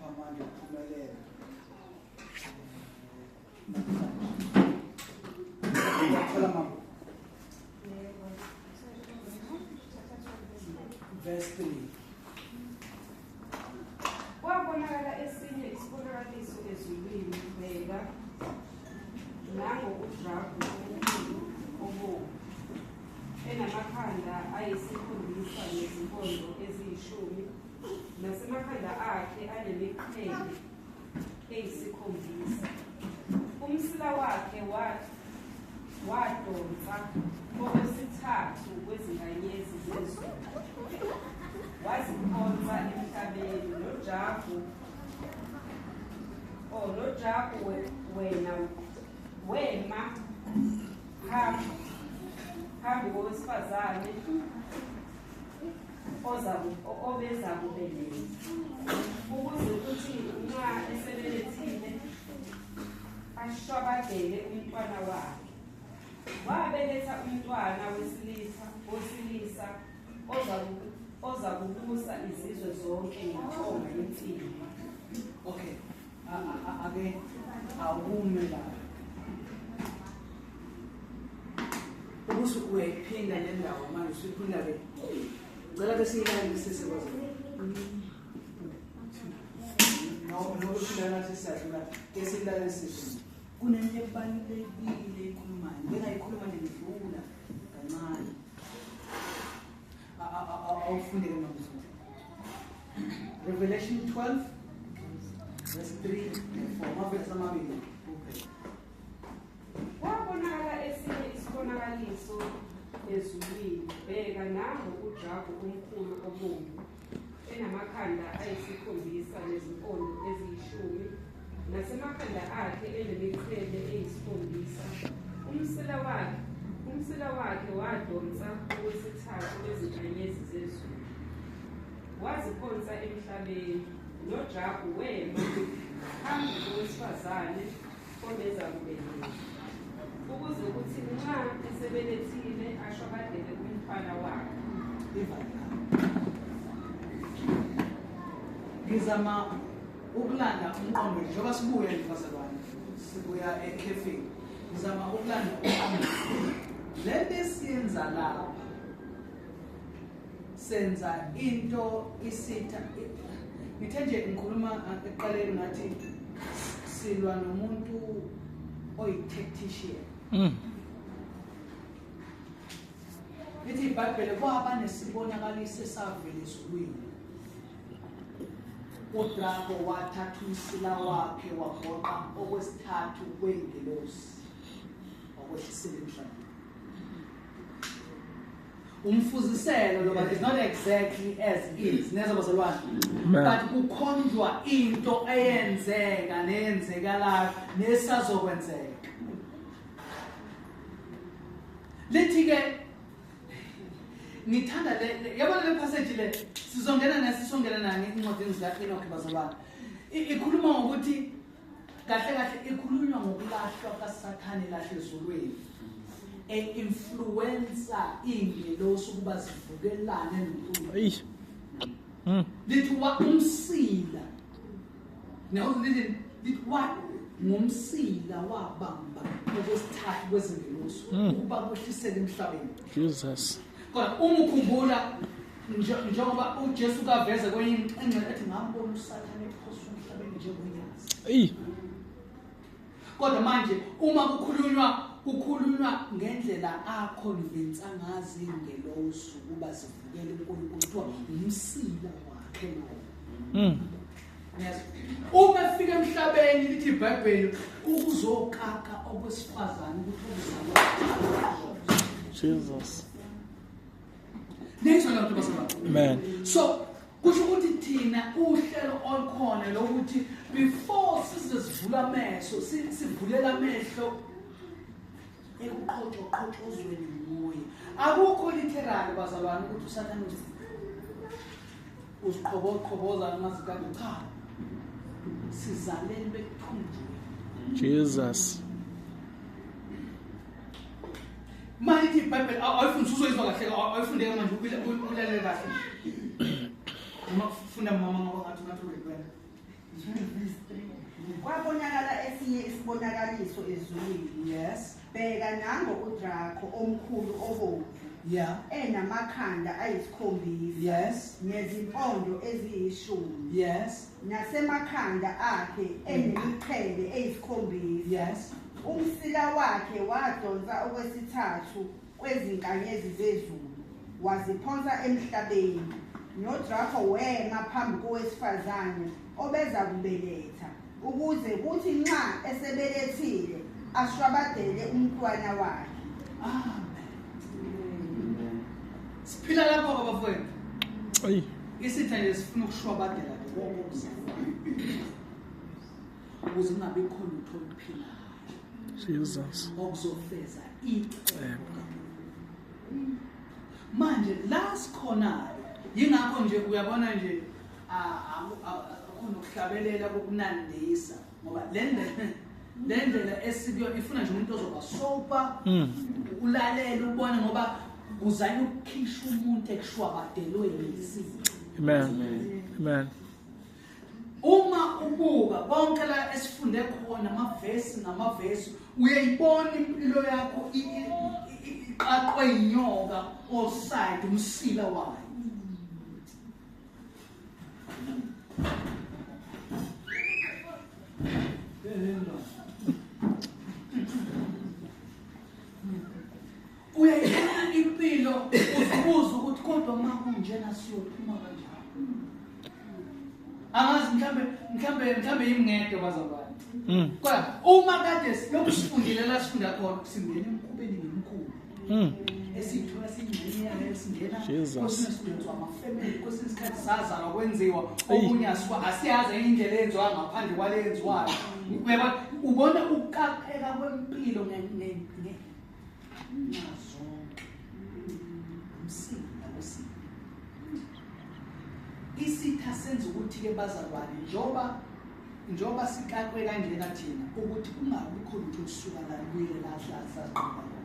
amandla okuphumelela namhlanje. Uyathola mama? Verse 3. Kwabonakala esinye isibonakaliso ezulwini, bheka, nango udrago omkhulu obomvu, enamakhanda ayisikhombisa nezimpondo eziyishumi, nasemakhanda akhe anemiqhele eyisikhombisa. Umsila wakhe wadonsa okwesithathu kwezinkanyezi zezulu, waziphonsa emhlabeni. Nojagu wena wema phambi kowesifazane obeza kubeletha, ukuze kuthi nxa esebelethile ashwabadele umntwana wakhe. Wabeletha umntwana wesilisa ozakubusa izizwe zonke ngentonga yensimbi. Okay, ake awume la. Ubusuku uyayiphinda le ndawo manje, usuyiphinda-ke. Ngicela besiyilalelisise bazalwane. Nokuthi ngathi siyadlula, ke siyilalelisise. Kunento ebalulekile ekhulumayo, bengayikhuluma nje ngidlula kancane. Awufundeke mamzulu. Revelation 12 verse 3 and 4. Mavesi amabili kuphela. Kwabonakala esinye isibonakaliso ezulwini, bheka, nango udrago omkhulu obomvu, enamakhanda ayisikhombisa nezimpondo eziyishumi, nasemakhanda akhe enemiqhele eyisikhombisa. Umsila wakhe wadonsa okwesithathu kwezinkanyezi zezulu, waziphonsa emhlabeni. Nojagu wema phambi kowesifazane obeza kubeletha, ukuze kuthi nxa esebelethile ashwabadele umntwana wakhe. Ivale. Ngizama ukulanda umqondo njengoba sibuya nje bazalwane, sibuya ekhefini. Ngizama ukulanda umqondo. Lento esiyenza lapha, senza into isitha. Ngithe nje ngikhuluma ekuqaleni ngathi silwa nomuntu oyi-tactician. Lithi iBhayibheli kwaba nesibonakaliso esavela ezulwini. UDrago wathatha umsila wakhe, wagoqa okwesithathu kwengelosi, wakwehlisela emhlabeni. Umfuziselo lo, but it's not exactly as is, neza bazalwane, but kukhonjwa into eyenzeka neyenzekalayo nesazokwenzeka. Lithi ke, ngithanda le, yabona le passage le, sizongena nayo, sisongena nayo encwadini zika-Enoch bazalwane. Ikhuluma ngokuthi kahle kahle ikhulunywa ngokulahlwa kaSathane lahle ezulwini, e-influencer iy'ngelosi ukuba zivukelane noNkulunkulu. Lithi wa umsila, lithi wa ngomsila wabamba okwesithathu kwezingelosi ukuba kwehlisele emhlabeni. Jesus. Kodwa uma ukhumbula njengoba uJesu kaveza kwenye ingxenye ethi, "Ngambona uSathane ephoswa emhlabeni njengonyazi." Kodwa manje uma kukhulunywa ngendlela a-convince ngazo ingelosi ukuba zivukele uNkulunkulu, kuthiwa umsila wakhe lowo. Yes. Uma efika emhlabeni, lithi iBhayibheli ukuzokaka okwesifazane ukuthi okuzalwa. Jesus. Niyizwa loo nto bazalwane? Amen. So kusho ukuthi thina uhlelo olukhona lokuthi before size sivula amehlo, sivulela amehlo ekuqhotshoqhotshozweni nguye. Akukho literal bazalwane ukuthi uSathane uziqhoboqhoboza ngamazikade. Cha, sizalelwe ekuthunjweni. Jesus. Manje ithi iBhayibheli, awuyifundi, uzoyizwa kahle, awuyifundeke manje, ulalele kahle. Uma ufunda mama, ngoba ngathi uwena. Verse 3. Kwabonakala esinye isibonakaliso ezulwini. Yes. Bheka nango udrako omkhulu obomvu. Yeah. Enamakhanda ayisikhombisa. Yes. Nezimpondo eziyishumi. Yes. Nasemakhanda akhe enemiqhele eyisikhombisa. Yes. Umsila wakhe wadonsa okwesithathu kwezinkanyezi zezulu, waziphonsa emhlabeni. NoDrako wema phambi kowesifazane obeza kubeletha, ukuze kuthi nxa esebelethile ashwabadele umntwana wakhe. Amen. Siphila lapho bafowethu. Ayi. Isitha nje sifuna ukushwabadela nje konke okuzalwayo, ukuze kungabi khona utho oluphilayo. Jesus. Okuzofeza icebo. Manje la sikhona, yingakho nje uyabona nje akhona ukuhlabelela kokunandisa, ngoba le ndlela esikuyo ifuna nje umuntu ozoba sober, ulalela ubone, ngoba uzayina ukukhishwa umuntu ekushwabadelweni yisimo. Amen. Amen. Uma ubuka konke la esifunde khona, amavesi namavesi, uyayibona impilo yakho iqaqwe inyoka oside umsila wayo. Uyayibona impilo, uzibuza ukuthi kodwa uma kunjena siyophuma kanjani? Angazi, mhlambe yimngede bazalwane. Kodwa uma kade lokhu sifundile la sifunda khona, singena emkhubeni ngemkhulu. Esithola singxenye yayo, singena kwesinye sikwenziwa amafamily, kwesinye isikhathi sazalwa kwenziwa okunye, asiyazi indlela eyenziwa ngaphandle kwale yenziwayo. Uyabona, ubona ukuqaqeka kwempilo ngenxa zonke. Umsila wesimo. Isitha senza ukuthi-ke bazalwane, njengoba sikakwe kanjena thina, ukuthi kungabi khona ukuthi usuka la kubuyele la sasiqhuba khona.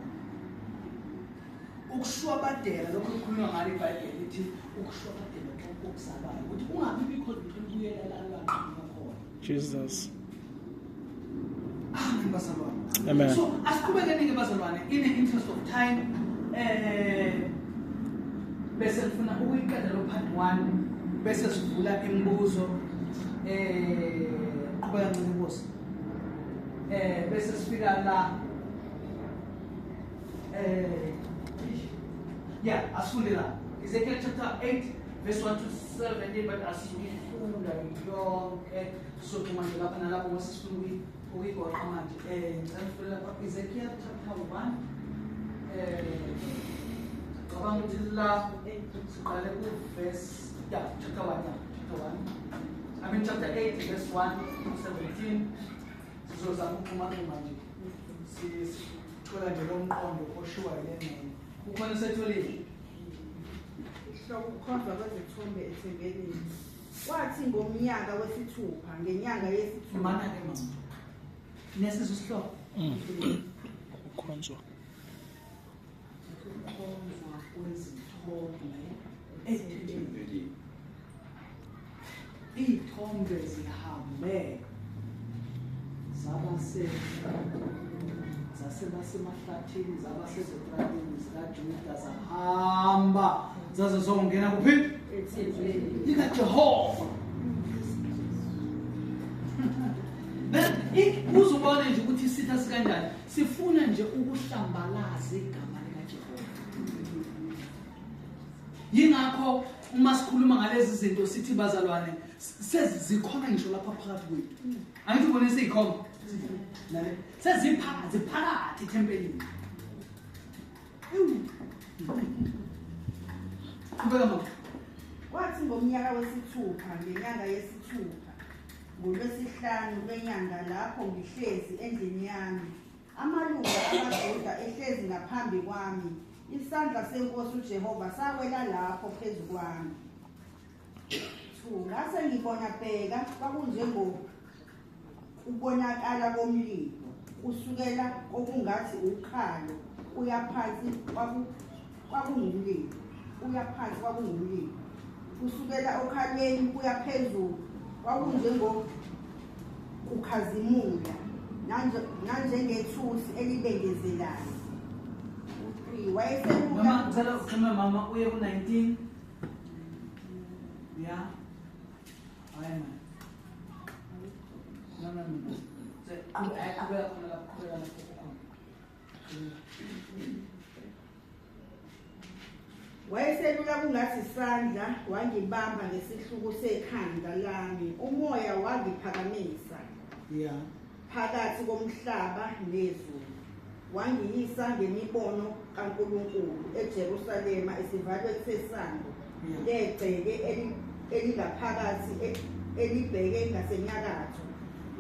Ukushwabadela lokho kukhulunywa ngalo iBhayibheli, lithi ukushwabadela okuzalwayo, ukuthi kungabi bikho lutho olubuyela la lwaqhamuka khona. Jesus. Amen bazalwane. Amen. So asiqhubekeni-ke bazalwane, in the interest of time, bese ngifuna ukuyiqeda lo part 1, bese sivula imibuzo. Qhubeka ncane inkosi. Bese sifika la, yeah, asifunde la Ezekiel chapter 8 verse 1 to 17, but asifunda yonke, soxhuma nje lapha nalapho ngoba sifuna ukuyigoqa manje. Ngicela nifundele lapha Ezekiel chapter 1, cabanga ukuthi la siqale ku verse, yeah, chapter 1, yeah, chapter 1, I mean chapter 8 verse 1 to 17. Sizozama ukuxhuma nje, sithola nje lo mqondo oshiwa yile ngxenye. Kukhona setholile. Isihloko: ukukhonzwa kwezithombe ethempelini. Kwathi ngomnyaka wesithupha, ngenyanga yesithupha, Mana-ke mama, nesizo isihloko. Ukukhonzwa. Ukukhonzwa kwezithombe ethempelini. Iy'thombe zihambe zaba zasebasemahlathini, zaba sezitratini zikaJuda, zahamba zaze zongena kuphi? Ethempelini. LikaJehova. Uzubone nje ukuthi isitha sikanjani, sifuna nje ukuhlambalaza igama likaJehova. Yingakho uma sikhuluma ngalezi zinto sithi bazalwane, sezikhona ngisho lapha phakathi kwethu. Angithi ubone seyikhona nale, seziphakathi phakathi ethempelini. Qhubeka mama. Kwathi ngomnyaka wesithupha, ngenyanga yesithupha, ngolwesihlanu lwenyanga, lapho ngihlezi endlini yami, amalunga amaJuda ehlezi ngaphambi kwami, isandla senkosi uJehova sawela lapho phezu kwami. 2 Ngase ngibona, bheka, kwakunjengo kubonakala komlilo kusukela kokungathi ukhalo kuya phansi, kwakungumlilo kuya phansi, kwakungumlilo kusukela okhalweni kuya phezulu. Kwakunjengokukhazimula nanjengethusi elibengezelayo. 3 wayeseluka. Mama, ngicela uxhume mama uye ku-19. Yeah. Hayi man. No, no, no, no. Qhubeka khona lapho, qhubeka lapho ukhona. Wayeselula kungathi isandla, wangibamba ngesihluku sekhanda lami, umoya wangiphakamisa. Yeah. Phakathi komhlaba nezulu. Wangiyisa ngemibono kaNkulunkulu eJerusalema esivalweni sesango legceke elingaphakathi elibheke ngasenyakatho.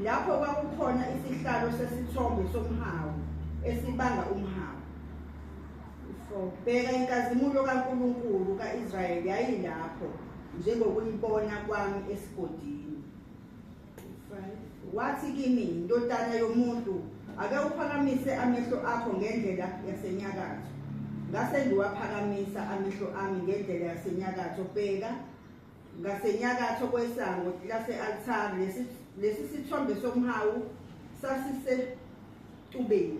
Lapho kwakukhona isihlalo sesithombe somhawu esibanga umhawu. 4 Bheka inkazimulo kaNkulunkulu kaIsrayeli yayilapho njengokuyibona kwami esigodini. 5 Wathi kimi, ndodana yomuntu, ake uphakamise amehlo akho ngendlela yasenyakatho. Ngase ngiwaphakamisa amehlo ami ngendlela yasenyakatho, bheka ngasenyakatho kwesango lase-altare lesi sithombe somhawu sasisentubeni.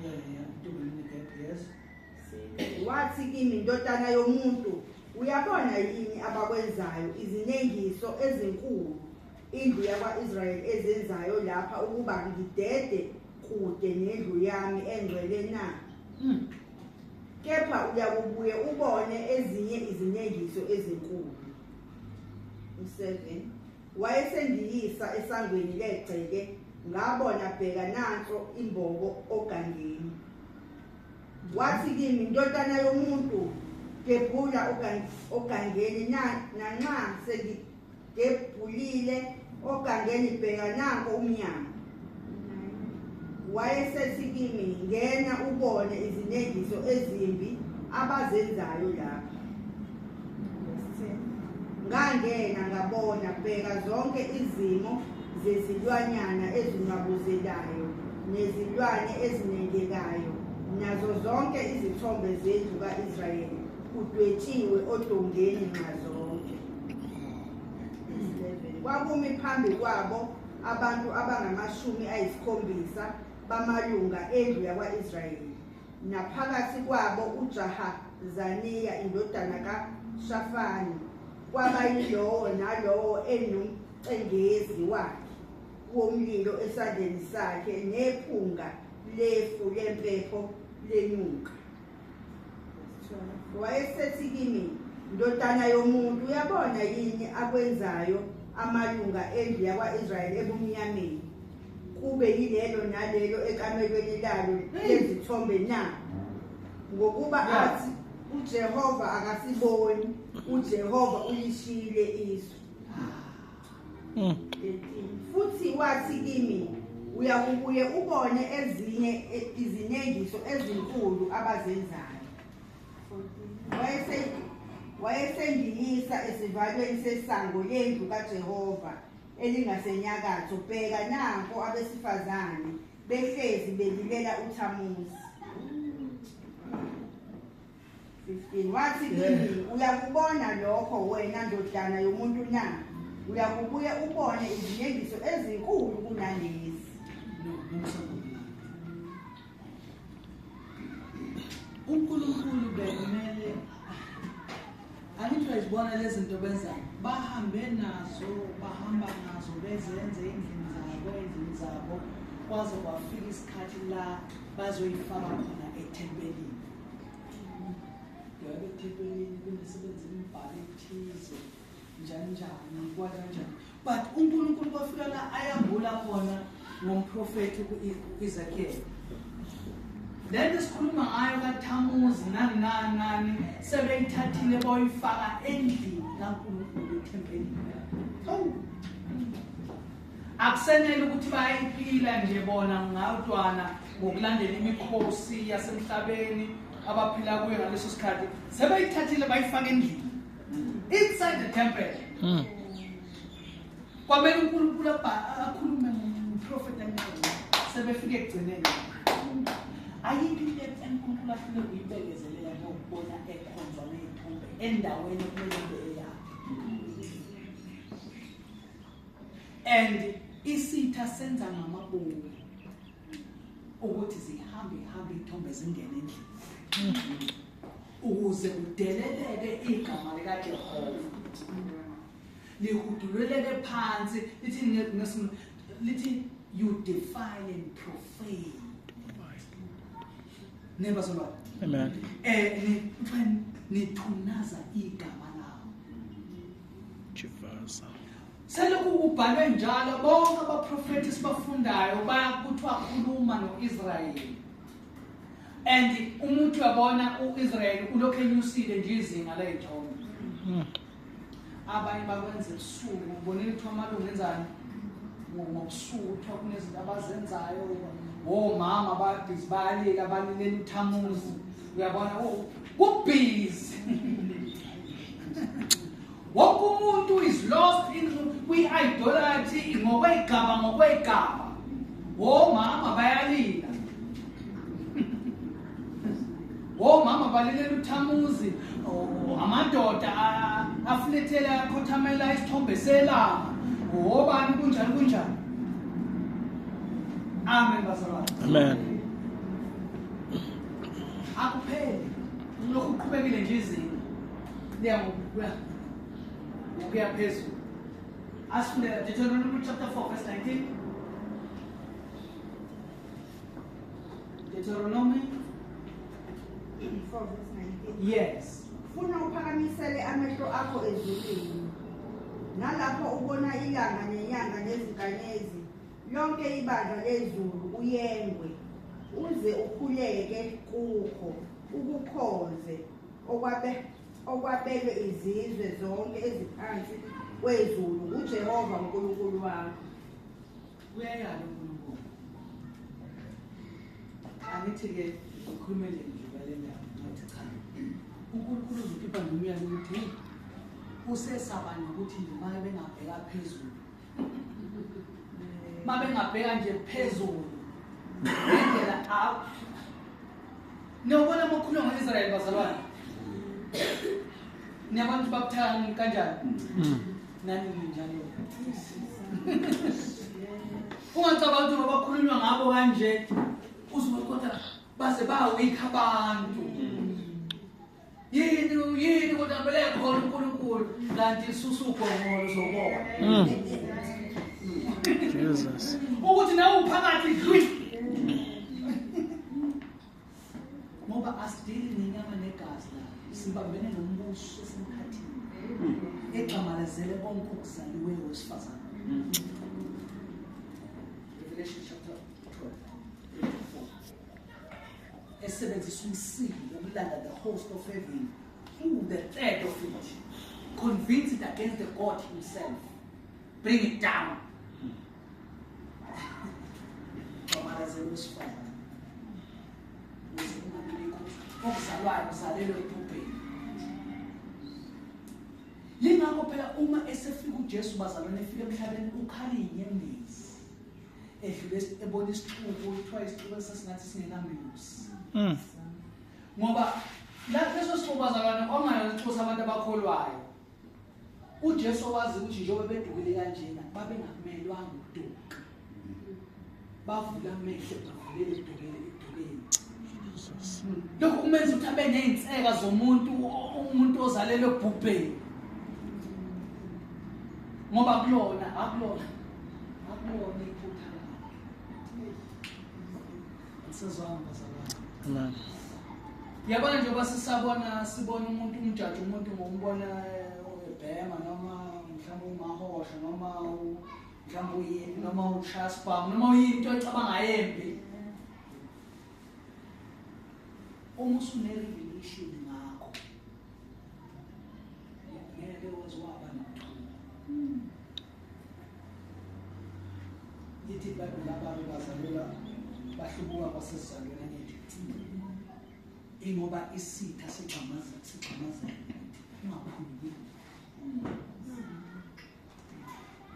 Yeah, intubeni gap, yes. Wathi kimi, ndodana yomuntu, uyabona yini abakwenzayo, izinengiso ezinkulu indlu yakwa-Israyeli ezenzayo lapha ukuba ngidede kude nendlu yami engcwele na? Kepha uyakubuye ubone ezinye izinengiso ezinkulu. 7 Wayesengiyisa esangweni legceke, ngabona bheka nanso imbobo ogangeni. Wathi kimi, ndodana yomuntu, gebhula ogangeni, nanxa sengigebhulile ogangeni, bheka nanko umnyango. Wayesethi kimi, ngena ubone izinengiso ezimbi abazenzayo lapha. Ngangena ngabona, bheka zonke izimo zezilwanyana ezinwabuzelayo nezilwane ezinengekayo nazo zonke izithombe zendlu ka-Israyeli kudwetshiwe odongeni nxazonke. 11 Kwakumi phambi kwabo abantu abangama-70 bamalunga endlu yakwa-Israyeli, naphakathi kwabo uJahazaniya indodana kaShafani, kwaba yilowo nalowo enomcengezi wakhe womlilo esandleni sakhe, nephunga lefu lempepho lenyuka. Wayesethi kimi, ndodana yomuntu, uyabona yini akwenzayo amalunga endlu yakwa-Israyeli ebumnyameni, kube yilelo nalelo ekamelweni lalo lezithombe na? Ngokuba athi uJehova akasiboni, uJehova uyishiyile izwe. 13 Futhi wathi kimi, uyakubuye ubone ezinye izinengiso ezinkulu abazenzayo. 14 Wayesengiyisa esivalweni sesango lendlu kaJehova elingasenyakatho, bheka nanko abesifazane behlezi belilela uThamuzi. 15 Wathi kimi, uyakubona lokho wena ndodana yomuntu na? Uyakubuye ubone izinengiso ezinkulu kunalezi. No, nomsangulana. uNkulunkulu bekumele angithi uyazibona lezi zinto benzayo, bahambe nazo, bahamba nazo bezenze endlini zabo, kwaze kwafika isikhathi la bazoyifaka khona ethempelini. Dwebe ethempelini kunesebenza imibhalo ethize, njani njani, kwakanjani, but uNkulunkulu kwafika la ayambula khona ngomprofethi uEzekiel. Lento esikhuluma ngayo kaThamuzi nani nani nani sebeyithathile boyifaka endlini kaNkulunkulu, ethempelini. Hawu, akusenele ukuthi bayayiphila nje bona ngadwana ngokulandela imikhosi yasemhlabeni abaphila kuyo ngaleso sikhathi, sebeyithathile bayifaka endlini, inside the temple. Kwamele uNkulunkulu akhulume ngomprofeti Daniel. Sebefike ekugcineni. Ayikho into uNkulunkulu afike kuyibekezelela njengokubona ekhonzwa ngey'thombe endaweni okumele ibe eyakhe. And isitha senza ngamabomu ukuthi zihambe hambe ithombe zingene endlini ukuze kudeleleke igama likaJehova, lihuduleleke phansi, lithi lithi you defile and profane. Never so. Amen. Nithunaza igama lawo. Jivaza. Selokhu kubhalwe njalo bonke abaprofeti sibafundayo bayakuthiwa khuluma noIsrayeli. And umuntu uyabona uIsrayeli ulokhu enyusile nje izinga ley'thombe. Abanye bakwenza ebusuku, ubonile kuthiwa amalungu enzani ngobusuku, kuthiwa kunezinto abazenzayo, omama ababhizi bayalila, balilela uThamuzi. Uyabona kubhizi. Wonke umuntu is lost in kwi-idolatry ngokwegama ngokwegama. Omama bayalila. Omama balilela uThamuzi, amadoda aflethela akhothamela isithombe selanga. Obani kunjani kunjani. Amen bazalwane. Amen. Akupheli. Lokhu kuqhubekile nje izinga. Liya ngokuya ngokuya phezulu. Asifunde Deuteronomy chapter 4 verse 19. Deuteronomy 4 verse 19. Yes. Funa uphakamisele amehlo akho ezulwini, nalapho ubona ilanga nenyanga nezinkanyezi, lonke ibandla lezulu uyengwe, uze ukhuleke kukho, ukukhonze okwabelwe izizwe zonke eziphansi kwezulu nguJehova uNkulunkulu wakho. Uyayala uNkulunkulu. Angithi-ke ngikhulumele nje ngale ndaba, ngathi cha, uNkulunkulu uzokhipha nomyalo ukuthi usesaba nokuthi nje uma bengabheka phezulu, uma bengabheka nje phezulu ngendlela niyobona uma kukhulunywa ngo-Israyeli bazalwane, niyabona ukuthi babuthaka kanjani? Nani ninjalo. Ungacabanga ukuthi ngoba kukhulunywa ngabo kanje uzobe kodwa baze ba-weak abantu. Yini yini kodwa vele khona uNkulunkulu, kanti isusa ugongolo uzobona. Jesus. Ukuthi nawe uphakathi dlwi. Ngoba asidili nenyama negazi la, sibambene nombuso esemkhathini egxamalazele konke okuzaliweyo wesifazane. Revelation chapter 12 4. Esebenzisa umsindo ukulanda the host of heaven, who the third of it, convince it against the God himself, bring it down. Gxamalazele wesifazane ukuze kungabikho okuzalwayo kuzalelwe ebhubheni. Yingakho phela uma esefika uJesu bazalwane, efika emhlabeni ukhala inyembezi, edlule ebona isixuku, kuthiwa isixuku esasingathi singenamelusi. Ngoba lapho leso sixuku bazalwane kwangayona isixuku sabantu abakholwayo. uJesu wazi ukuthi njengoba bedukile kanjena babengakumelwanga ukuduka, bavula amehlo bavulele edukele edukeni. Lokhu kumenza ukuthi abe nezinseka zomuntu, umuntu ozalelwe ebhubheni. Ngoba kulona akulona akulona iphutha lakhe. Asizwanga bazalwane. Amen. Yabona njengoba sisabona sibona umuntu, umjaji umuntu ngokumbona ebhema noma mhlawumbe umahosha noma mhlawumbe uyini noma ushaya sibhamu noma uyinto ecabanga yembi. Uma usune-revelation ngakho ngeke waze waba nokuthula. Lithi iBhayibheli ababe bazalelwa bahlubuka kwasesizalweni angithi, ingoba isitha sigxamaza sigxamazela ungakhulumi.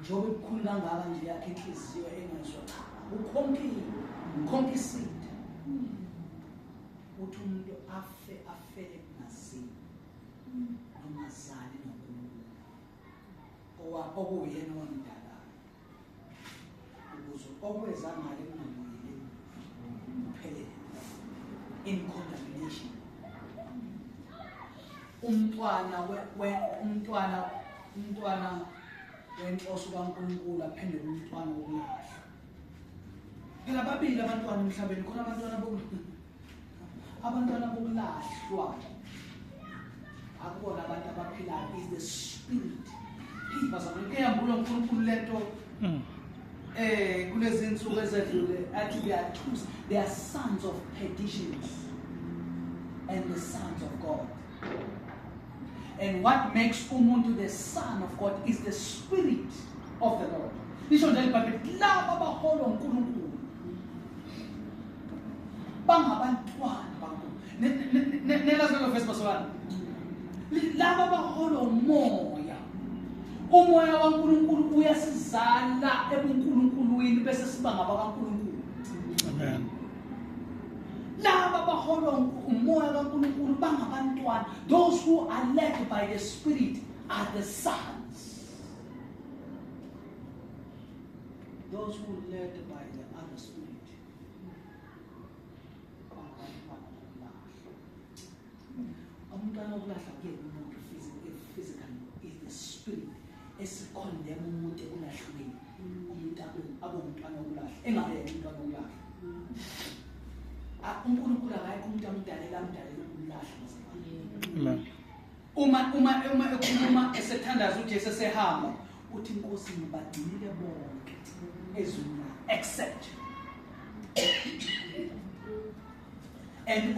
Njengoba ibukhulu kangaka nje yakhe inhliziyo engezwa cha, ukhonkile, ukhonka isitha. Uthi umuntu afe afele kungazini nongazani noNkulunkulu okuyena owamdalayo. Okweza ngale kungabuyeli kuphelele in condemnation. Umntwana umntwana wenhloso kaNkulunkulu aphenduke umntwana wokulahla. Phela babili abantwana emhlabeni, khona abantwana bokulahlwa. Akubona abantu abaphilayo, is the spirit. Bazalwane, kuyambulwa uNkulunkulu lento kulezi insuku ezedlule, athi they are two, they are sons of perditions and the sons of God. And what makes umuntu the son of God is the spirit of the Lord. Lisho nje iBhayibheli, laba abaholwa uNkulunkulu bangabantwana baNkulunkulu. Nelazi lelo verse bazalwane? Laba abaholwa umoya, umoya waNkulunkulu uyasizala ebunkulunkulwini bese siba ngabakaNkulunkulu. Amen. Laba abaholwa umoya kaNkulunkulu bangabantwana. Those who are led by the Spirit are the sons. Those who are led by the other spirit bangabantwana bokulahla. Umntwana wokulahla kuyena umuntu physically, is the spirit esikhondema umuntu ekulahlweni. Umuntu abe umntwana wokulahla, engabe yena umntwana wokulahla. uNkulunkulu akayikho umuntu amdalela ukulahla. Amen. Uma ekhuluma esethandaza uJesu esehamba, uthi inkosi ngibagcinile bonke ezulwini except. And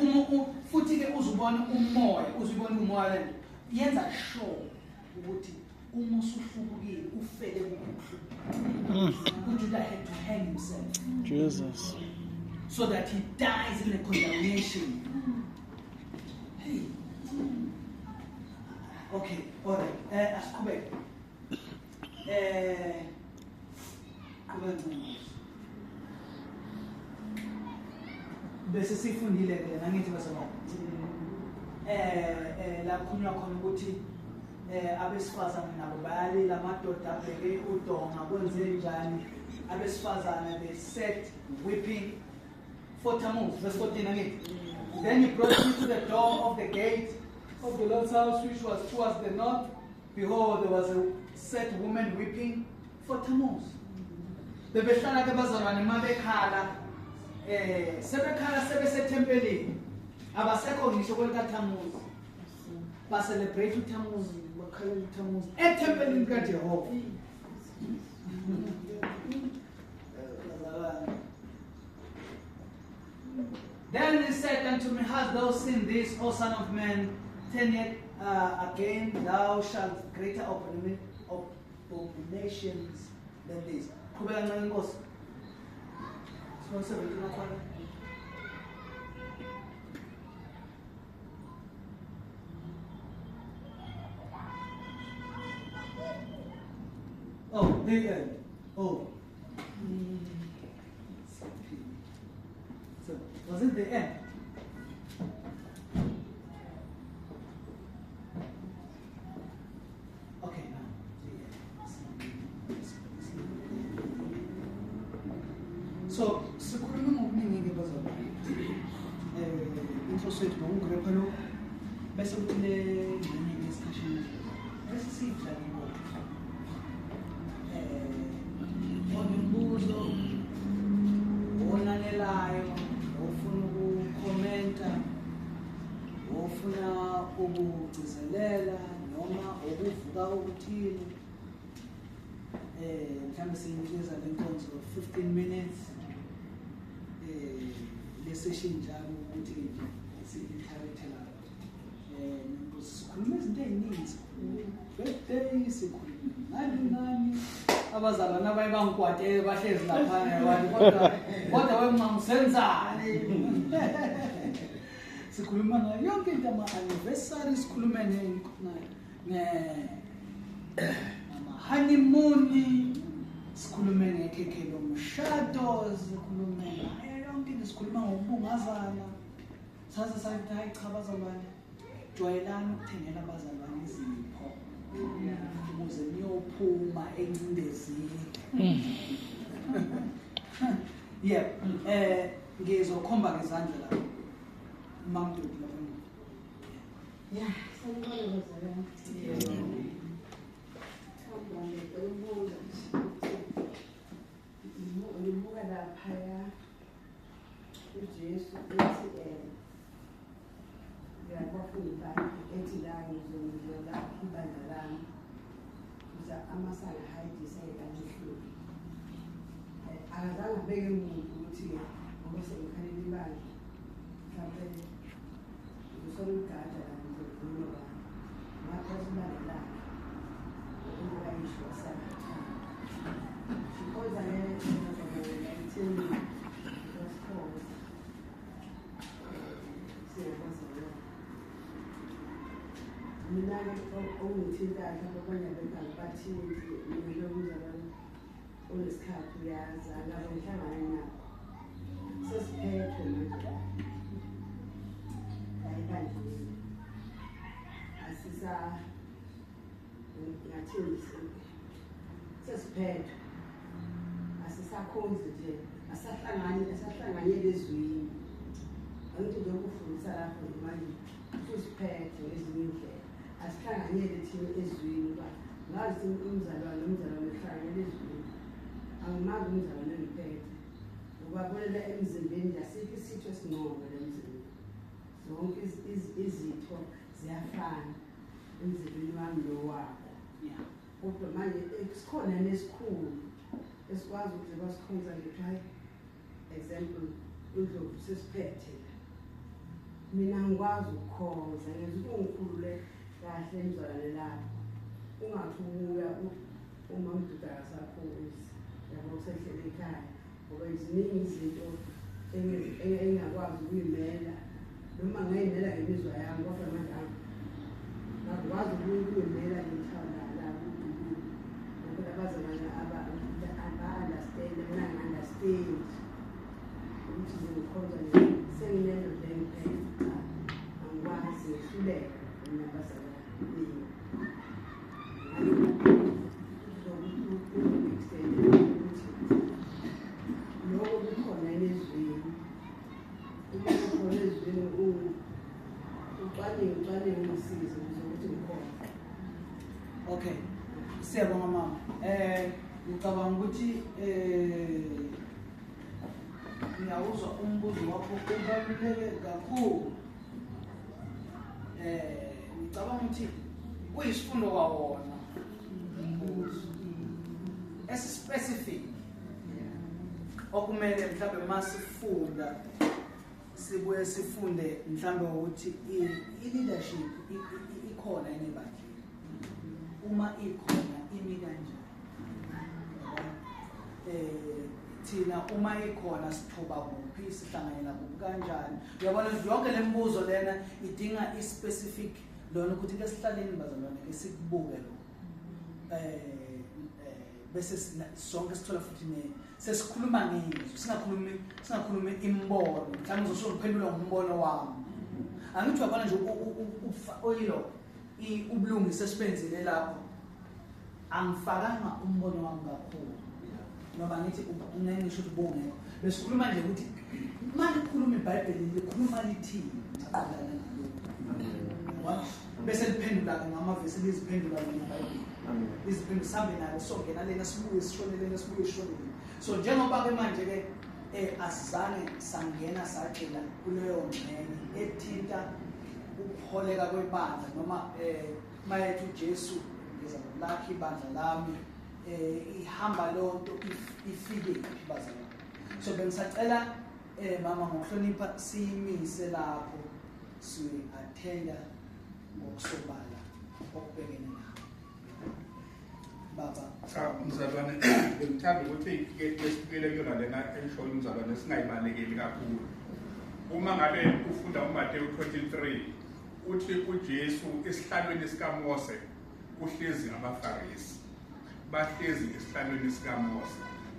futhi ke uzubona umoya, uzubona umoya lento yenza sure ukuthi uma usuhlubukile ufele kukuhlubuka. uJudah had to hang himself. Jesus. So that he dies in the condemnation. Hey. Okay, all right. Asiqhubeke. Qhubeka. Bese sifundile ke lena ngithi bazalwane. La kukhulunywa khona ukuthi abesifazane nabo bayalila, amadoda abheke udonga kwenze njani. Abesifazane they sat weeping for Tammuz. Verse 14 again. Then he brought me to the door of the gate of the Lord's house, which was towards the north. Behold, there was a set woman weeping for Tammuz. Bebehlala ke bazalwane mabekhala, sebekhala sebesethempelini, abasekho ngisho kwelikaTammuz. Ba celebrate uTammuz, bakhala uTammuz ethempelini kaJehova. Then he said unto me, Hast thou seen this, O son of man? Turn yet again, thou shalt greater abominations than this. Qhubeka ncane Nkosi. Sibone 17 wakhona. Oh, the end. Oh. So, was it the end? Okay, now the end. So, sikhuluma ngokuningi ke bazalwane. Inhloso yethu ngokungrepha lokhu bese kuthi le ngxenye yesikhashana bese siyidlala inkonzo. Onombuzo olalelayo, ofuna ukukhomenta, ofuna ukugcizelela noma ukuvuka okuthile, mhlawumbe siyinikeza le nkonzo 15 minutes le session njalo ukuthi nje si-interact lapho. Sikhuluma izinto ey'ningi, birthday, sikhuluma ngani nani, abazalwane abaye bangikwatele bahlezi laphana abantu, kodwa wemama usenzani? Sikhuluma ngayo yonke into, ama-anniversary, sikhulume ama-honeymoon, sikhulume ngekhekhe lomshado, sikhulume ngayo yonke into, sikhuluma ngokubungazana. Saze sathi hayi cha bazalwane, jwayelani ukuthengela abazalwane izipho ukuze niyophuma encindezini. Yebo, ngizokhomba ngezandla lapho. Mamdudi lapha emuva. Ya, sanibona bazalwane. Yebo. Ngibuka laphaya uJesu ethi ngiyabafundi bakhe ethi la ngizolakha ibandla lami ukuze amasango ahayidise angeke. Akazange abeke umuntu ukuthi ngoba sengikhalela ibandla mhlawumbe ngisolugada la ngizovuma bani ngapha ibandla lakhe ukuba isho sathana. Sikhonza le sikhonza siyabazalwane. Mina-ke ongithintayo mhlawumbe abanye abantwana bathinti mina umzalwane onesikhathi uyazi akaze ngihlangane nakho. Sesiphethwe manje la ebandleni asisa ngathini sesiphethwe asisakhonzi nje asahlangani asahlanganyeli ezwini. Angithi nje ukufundisa lapho manje usiphethe ngezinye indlela asihlanganyele thina ezwini uba ngazi umzalwane nomzalwane uhlanganyele ezwini. Angimazi umzalwane engiphethe ubabonela emzimbeni asikho isitho esingcono la emzimbeni, zonke izitho ziyafana emzimbeni wami lo wakho. Kodwa manje sikhona nesikhulu esikwazi ukuthi basikhonza ngithi hayi example uNdlovu sesiphethe la. Mina ngikwazi ukukhonza ngenza ukuthi ungikhulule kahle emzalwane lapho ungathi ubuya uma umduda akasakhonzi yabo usehlele ekhaya ngoba ziningi izinto engingakwazi ukuyimela noma ngayimela ngemizwa yami kodwa manje angikwazi ukuyimela ngithanda la ngoba abazalwane aba-understand mina ngi-understand ukuthi ngikhonza nje senginendoda engiphethe cha angikwazi ngihluleka mina bazalwane mina ukuthi lokho kukhona ezwini uma kukhona ezwini ucwaninge ucwaninge ungisize ukuze ukuthi ngikhona. Okay, siyabonga mama. Ngicabanga ukuthi ngiyawuzwa umbuzo wakho ubaluleke kakhulu. Ngicabanga ukuthi kuyisifundo kwawona umbuzo esi-specific okumele mhlawumbe masifunda sibuye sifunde mhlawumbe ukuthi i-leadership ikhona yini ebandleni, uma ikhona imi kanjani. Thina uma ikhona sithoba kuphi, sihlanganyela kuphi kanjani. Uyabona yonke le mibuzo lena idinga i-specific lona ukuthi ke sihlaleni bazalwane ke sikubuke lokho bese sonke sithola futhi sesikhuluma ngezwi singakhulumi imibono. Mhlawumbe uzosongiphendula ngombono wami. Angithi uyabona nje oyilo ubulungisa esibenzile lapho angifakanga umbono wami kakhulu noma ngithi ungengisho ukuthi bongekho. Besikhuluma nje ukuthi uma likhuluma iBhayibheli likhuluma lithini maqondana nalokho. Bese liphendula-ke ngamavesi liziphendula lona iBhayibheli. Liziphendula sihambe nalo songena lena sibuye sishone lena sibuye sishone lena. So njengoba-ke manje-ke asizange sangena sagxila kuleyo ngxenye ethinta ukuholeka kwebandla noma mayethi uJesu ngizakulakha ibandla lami ihamba leyo nto ifike phi bazalwane. So bengisacela mama ngokuhlonipha siyimise lapho siyi-attenda ngokusobala okubhekene nawo. Baba. Cha mzalwane bengithanda ukuthi ke sibuyele kuyona lena eshoyo umzalwane singayibalekeli kakhulu. Uma ngabe ufunda uMateyu 23 uthi uJesu esihlalweni sikaMose uhlezi abaFarisi. Bahlezi esihlalweni sikaMose.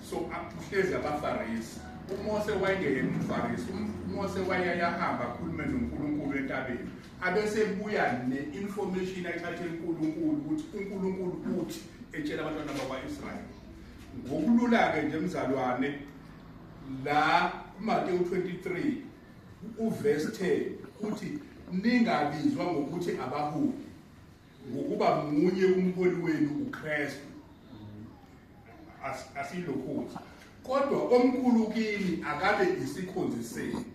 So uhlezi abaFarisi. uMose wayengeyena umFarisi. uMose wayeyahamba akhulume noNkulunkulu entabeni. Abesebuya ne-information ayithathe kuNkulunkulu ukuthi uNkulunkulu uthi etshela abantwana bakwa-Israyeli. Ngokulula-ke nje mzalwane La kuMateyu 23 uverse 10 uthi ningabizwa ngokuthi abaholi, ngokuba munye umholi wenu uKristu. Asilokhuzi. Kodwa omkhulu kini akabe isikhonzi senu.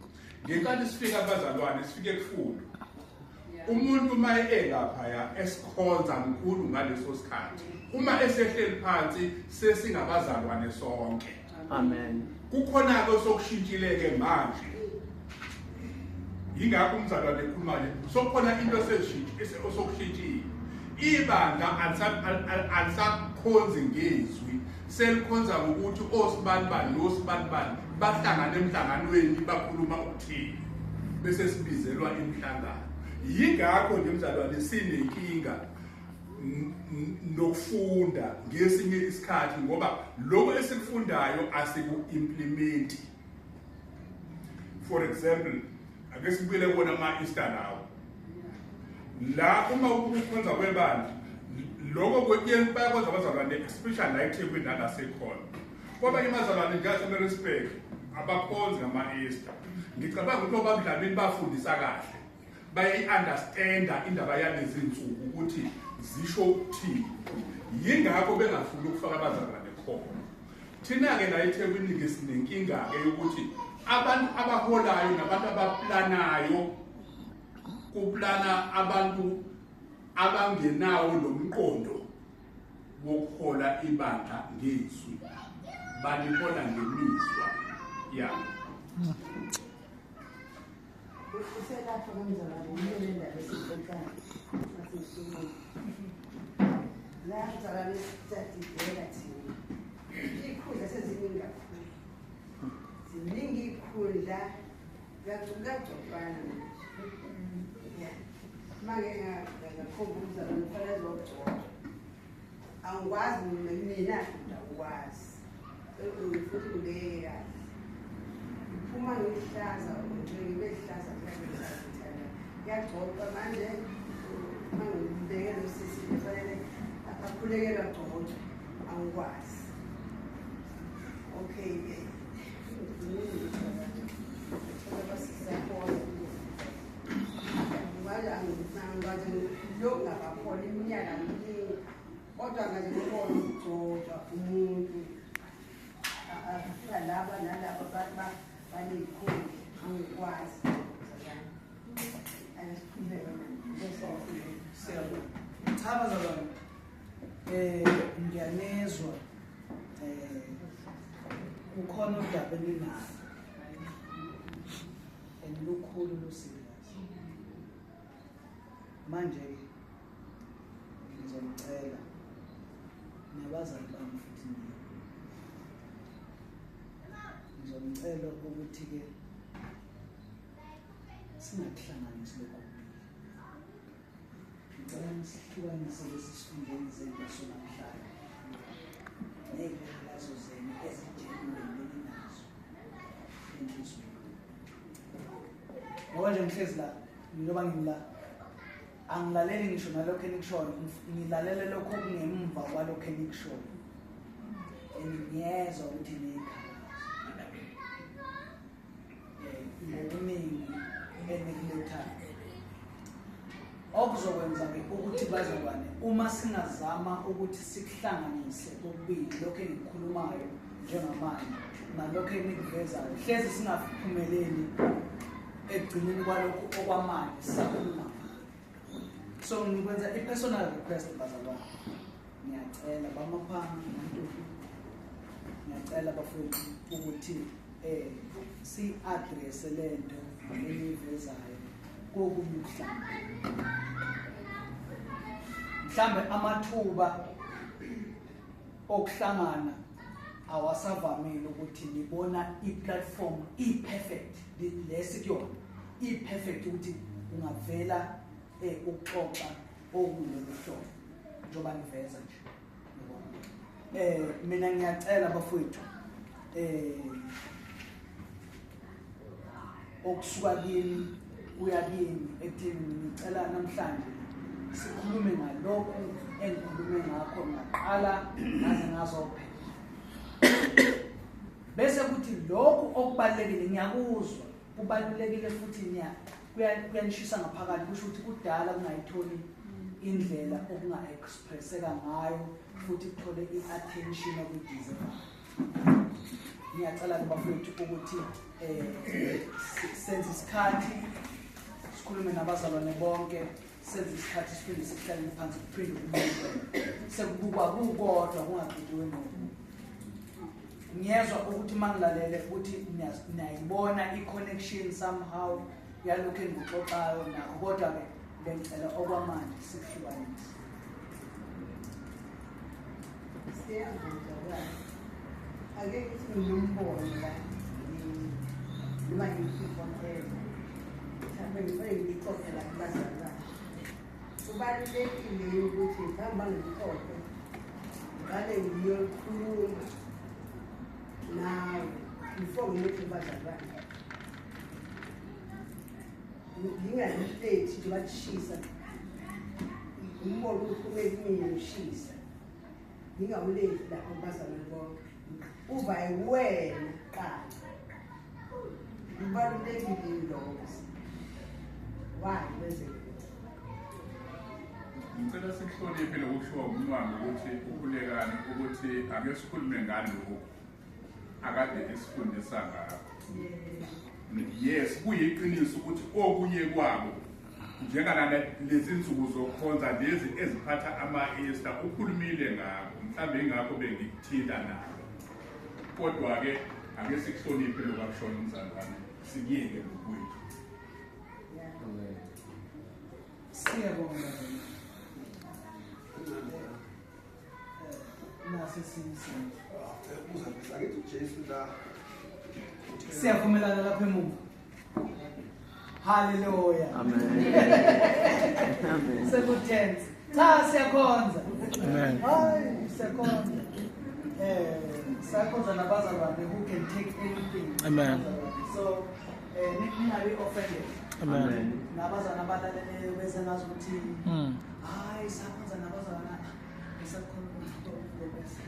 Ngenkathi sifika abazalwane sifike kufunda. Umuntu uma elaphaya esikhonza mkhulu ngaleso sikhathi. Uma esehleli phansi sesingabazalwane sonke. Amen. Kukhona ke sokushintshileke manje. Yingakho umzalwane ekhuluma nje. Sokukhona into esokushintshile. Ibandla alisakhonzi ngezwi. Selikhonza ngokuthi osibanibani nosibanibani bahlangana emhlanganweni bakhuluma ukuthini. Bese sibizelwa imihlangano. Yingakho nje mzalwane sinenkinga nokufunda ngesinye isikhathi, ngoba lokho esikufundayo asiku-implementi. For example, ake sibuyele kuwona ama-Easter lawo. La uma ukukhonza kwebandla, lokho bayakwenza abazalwane, especially la eThekwini nalasekhona. Kwabanye abazalwane njengaseMaritzburg abakhonzi ngama-Easter. Ngicabanga ukuthi obabudlamini bafundisa kahle. Bayayi-understanda indaba yalezi nsuku ukuthi zisho ukuthini. Yingakho bengafuni ukufaka abazalwane khona. Thina-ke la eThekwini-ke sinenkinga-ke yokuthi abantu abaholayo nabantu abaplanayo, kuplana abantu abangenawo lo mqondo wokuhola ibandla ngezwi, balihola ngemizwa yabo. Uselapha kamzalwane, yile ndaba esixoxayo asisukuma. La mzalwane siyadideka thina. Iy'khundla seziningi kakhulu. Ziningi iy'khundla, kuyagcotshwana manje. Ya. Uma-ke ngakhomba umzalwane kufanele azogcotshwa. Angikwazi mina ngiyakwazi. Futhi ngibeke kahle. Ngiphuma ngihlaza, ngibehlaza kuyagcotshwa manje. Uma ngibeke lo sisi kufanele akhulekele agcotshwe. Angikwazi. Okay ke. Manje angikwazi lokhu ngabakhona iminyaka eminingi, kodwa ngaze ngibone ukugcotshwa umuntu. Afika laba nalaba baneyikhundla, angikwazi. Cha bazalwane, ngiyanezwa kukhona udaba eninalo and lukhulu lu-serious. Manje ngizomcela nabazali bami futhi nina, ngizomcela ukuthi-ke singakuhlanganisi lokhu kokubili. Ngicela nisihlukanise lesi sifundeni zendaso namhlanje ney'khalazo zenu ezigenuine eninazo enhliziyweni. Ngoba nje ngihlezi la, njengoba ngimi la, angilaleli ngisho nalokho enikushoyo, ngilalele lokho okungemva kwalokho enikushoyo. And ngiyezwa ukuthi ney'khalazo ngokuningi enikulethayo. Okuzokwenza-ke ukuthi bazalwane, uma singazama ukuthi sikuhlanganise kokubili lokho engikukhulumayo njengamanje nalokho enikuvezayo, hlezi singaphumeleli ekugcineni kwalokhu okwamanje sisakhuluma. So ngikwenza i-personal request bazalwane, ngiyacela bamaphanga noNtutu, ngiyacela bafowethu ukuthi si-addresse lento eniyivezayo kokunye ukuhlangana. Mhlambe amathuba okuhlangana awasavamile ukuthi nibona i-platform i-perfect lesi kuyona i-perfect ukuthi ungavela ukuxoxa okulolu hlobo njengoba niveza nje. Mina ngiyacela bafowethu okusuka kini kuya kini ekutheni ngicela namhlanje sikhulume ngalokhu engikhulume ngakho ngaqala ngaze ngazophela, bese kuthi lokhu Kubalulekile, ngiyakuzwa, kubalulekile futhi kuyanishisa ngaphakathi, kusho ukuthi kudala kungayitholi indlela okunga-expresseka ngayo futhi kuthole i-attention okuyideservayo. Ngiyacela-ke bafowethu ukuthi senze isikhathi sikhulume nabazalwane bonke, senze isikhathi siphinde sikuhlaleni phansi, kuphinde kubukwe, sekubukwa kukodwa kungagqidiwe nokunye. Ngiyezwa ukuthi mangilalele ukuthi niyayibona i-connection somehow yalokhu engikuxoxayo nakho, kodwa-ke bengicela okwamanje sikuhlukanise. Siyavuma, ake ngithi nginombono la noma ngikufonela mhlawumbe ngifanele ngixoxe la kubazalwane. Kubalulekile ukuthi mhlawumbe ngixoxe ngale ngiyokhuluma nawe before ngithi kubazalwane, ngingayilethi nje bakushisa umbono uphume kumina ushisa, ngingawulethi lapho kubazalwane bonke, uba wena qala. Kubalulekile lokho. Why kwenzeke? Ngicela sikuhloniphe lokushiwo umncwabo ukuthi ukhulekani, ukuthi ake sikhulume ngalokhu akade esifundisa ngakho. Yes, kuyiqiniso ukuthi okunye kwabo njengalana lezi nsuku zokukhonza lezi eziphatha ama-Easter ukhulumile ngakho, mhlawumbe ingakho bengikuthinta nalo. Kodwa-ke ake sikuhloniphe lokhu akushona umzalwane, sikuyeke lokwethu. Siyabonga. Nasi esinye. Siyavumelana lapha emuva. Haleluya. Amen. Amen. Sekutense. Cha, siyakhonza. Amen. Hayi, siyakhonza. Siyakhonza nabazalwane who can take anything. Amen. So, ningabi offended. Amen. Nabazalwane abalaleleyo bese ngazi ukuthi hayi siyakhonza nabazalwane esakhonza bese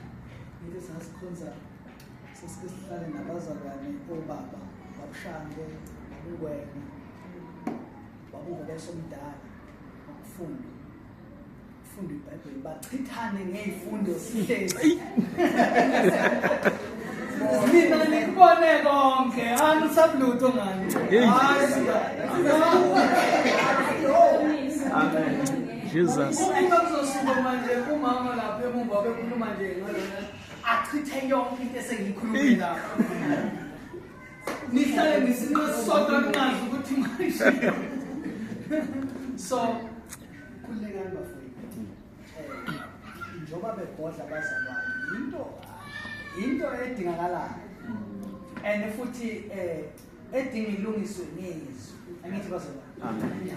ngithi sasikhonza sesike sihlale nabazalwane obaba babushange babuwena babukubese omdala ukufunda ufunda iBhayibheli bachithane ngezifundo sihlezi mina nikubone konke anisabulutho ngani. Hayi, amen. Jesus. Uma kuzosuka manje umama lapha emuva bekhuluma nje ngalona achithe yonke into esengiyikhulumile lapha, nihlale ngesinqe sisodwa ningazi ukuthi manje. So khululekani bafowethu, njengoba bebhodla abazalwane into edingakalayo and futhi edinga ilungiswe ngezwi. Angithi bazalwane, Amen.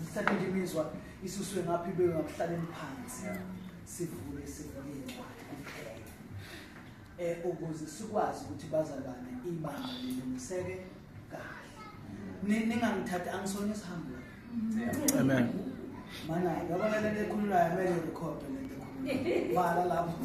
sithathe nje imizwa isuswe ngapha ibe ngakuhlaleni phansi, sivule incwadi kuphela ukuze sikwazi ukuthi bazalwane ibandla lilungiseke kahle. Ningangithathi angisona isihambi. Amen. Mana yabona lento ekhululayo kumele record lento ekhululayo. Vala lapho.